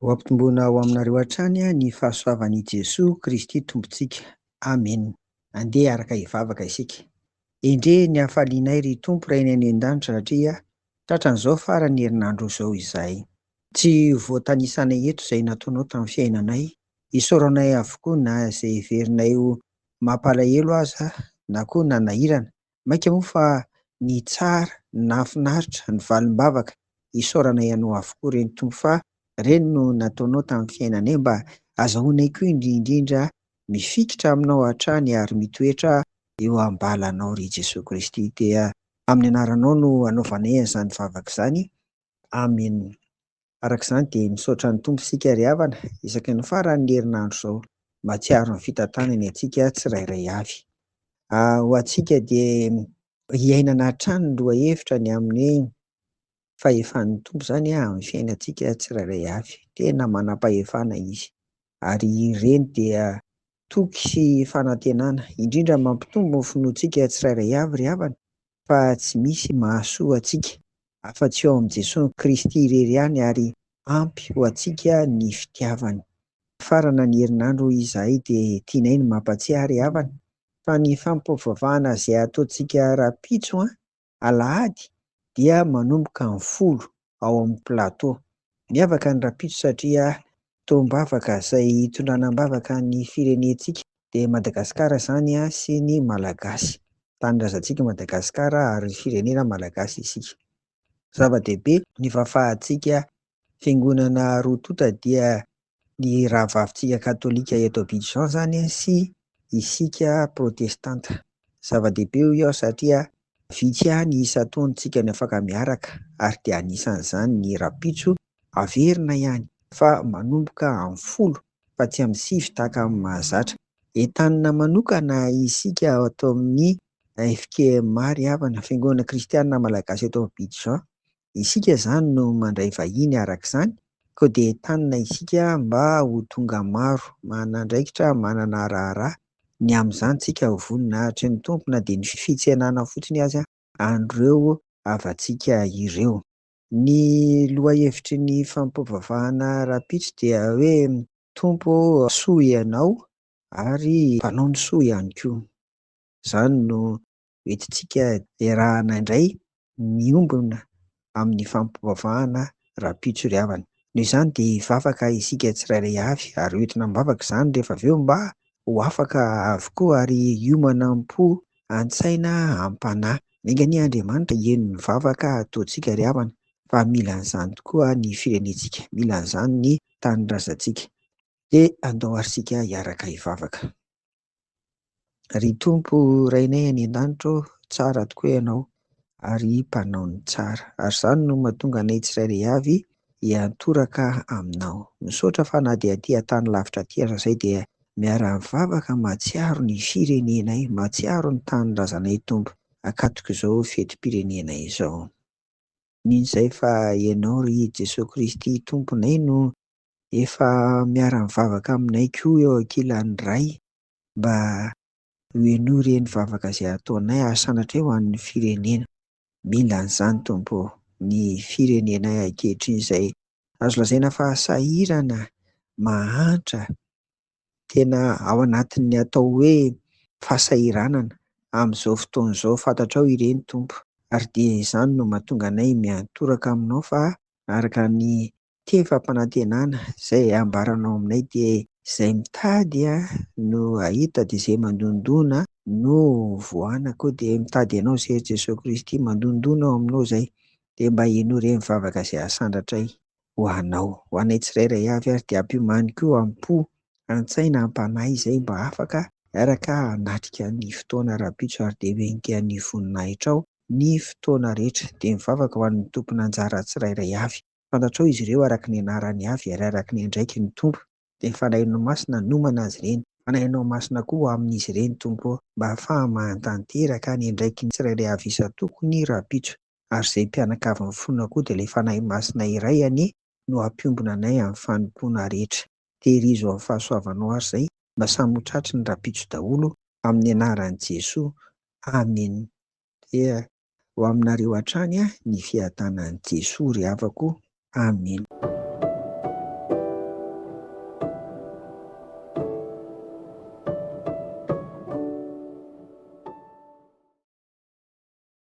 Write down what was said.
Ho ampitomboina ho aminareo hatrany ny fahasoavan'i Jesoa Kristy Tompontsika. Amena. Andeha hiaraka hivavaka isika. Endrey ny hafalianay ry Tompo Rainay any an-danitra satria tratran'izao faran'ny herinandro izao izahay. Tsy voatanisanay eto izay nataonao tamin'ny fiainanay. Isaoranay avokoa na izay heverinay ho mampalahelo aza na koa nanahirana. Mainka moa fa ny tsara, ny nahafinaritra, ny valim-bavaka, isaoranay anao avokoa ireny Tompo fa ireny no nataonao tamin'ny fiainanay mba azahoanay koa indrindrindra mifikitra aminao hatrany ary mitoetra eo am-balanao ry Jesoa Kristy dia amin'ny anaranao no anaovanay an'izany vavaka izany. Amen. Araka izany dia misaotra ny Tompo isika ry havana isaky ny faran'ny herinandro izao mahatsiaro ny fitantanany antsika tsirairay avy. Ho antsika dia hiainana hatrany ny lohahevitra ny amin'ny hoe fahefan'ny Tompo izany amin'ny fiainantsika tsirairay avy. Tena manam-pahefana Izy ary ireny dia toky sy fanantenana, indrindra mampitombo ny finoantsika tsirairay avy ry havana fa tsy misy mahasoa antsika afa-tsy ao amin'i Jesoa Kristy irery ihany ary ampy ho antsika ny fitiavany. Farana ny herinandro hoy izahay dia tianay ny mampatsiahy ry havana fa ny fampivavahana izay ataontsika rahampitso an, alahady dia manomboka amin'ny folo ao amin'ny plateau. Miavaka ny rahampitso satria fotoam-bavaka izay hitondrana am-bavaka ny firenentsika dia Madagasikara izany sy ny Malagasy. Tanindrazantsika Madagasikara ary firenena Malagasy isika. Zava-dehibe ny fahafahantsika fiangonana roa tonta dia ny rahavavintsika katolika eto Abidjan izany sy isika protestanta. Zava-dehibe hoy aho satria vitsy ihany isan-taontsika ny afaka miaraka ary dia anisan'izany ny rahampitso averina ihany fa manomboka amin'ny folo fa tsy amin'ny sivy tahaka amin'ny mahazatra. Entanina manokana isika ato amin'ny FKMA ry havana, Fiangonana Kristianina Malagasy eto Abidjan. Isika izany no mandray vahiny araka izany, koa dia entanina isika mba ho tonga maro, manana andraikitra, manana raharaha ny amin'izany isika ho voninahitry ny Tompo na dia ny fitsenana fotsiny aza an'ireo havantsika ireo. Ny lohahevitry ny fampivavahana rahampitso dia hoe Tompo ô, soa Ianao ary mpanao ny soa ihany koa. Izany no entintsika iarahana indray miombona amin'ny fampivavahana rahampitso ry havana. Noho izany dia hivavaka isika tsirairay avy ary ho entina am-bavaka izany rehefa avy eo mba ho afaka avokoa ary hiomana am-po, an-tsaina, am-panahy. Enga anie Andriamanitra hihaino ny vavaka ataontsika ry havana fa mila an'izany tokoa ny firenentsika, mila an'izany ny tanindrazantsika. Dia andao ary isika hiaraka hivavaka. Ry Tompo Rainay any an-danitra ô, tsara tokoa Ianao ary mpanao ny tsara. Ary izany no mahatonga anay tsirairay avy hiantoraka Aminao. Misaotra fa na dia aty an-tany lavitra aty aza izay dia miara-mivavaka mahatsiaro ny firenenay, mahatsiaro ny tanindrazanay Tompo, akatok'izao fetim-pirenena izao. Mino izay fa Ianao ry Jesoa Kristy Tomponay no Efa miara-mivavaka aminay koa eo ankilan'ny Ray mba ho henoy ireny vavaka izay ataonay ary sanatria ho an'ny firenena. Mila an'izany Tompo ô, ny firenenay ankehitriny izay azo lazaina fa sahirana, mahantra, tena ao anatin'ny atao hoe fahasahiranana amin'izao fotoana izao. Fantatrao ireny Tompo ary dia izany no mahatonga anay miantoraka aminao fa araka ny Teny fampanantenana izay ambaranao aminay dia izay mitady no hahita dia izay mandondona no vohana koa dia mitady anao izay ry Jesoa Kristy mandondona ao aminao izay dia mba henoy re ny vavaka izay asandratray ho anao ho anay tsirairay avy ary dia ampiomany koa am-po an-tsaina am-panahy izay mba afaka hiaraka hanatrika ny fotoana rahampitso ary dia ho henika ny voninahitrao ny fotoana rehetra dia mivavaka ho an'ny tompon'anjara tsirairay avy Fantatrao izy ireo araka ny anarany avy ary araka ny andraikiny, Tompo. Dia ny Fanahinao Masina nomana azy ireny. Fanahinao Masina koa ho amin'izy ireny, Tompo ô, mba hahafaha-mahatanteraka ny andraikiny tsirairay avy isan-tokony rahampitso. Ary izay mpianakavin'ny finoana koa dia ilay Fanahy Masina iray anie no hampiombona anay amin'ny fanompoana rehetra. Tehirizo amin'ny fahasoavanao ary izay mba samy ho tratry ny rahampitso daholo amin'ny anaran'i Jesoa. Amen. Dia Ho aminareo hatrany ny fiadanan'i Jesoa ry havako. Amen.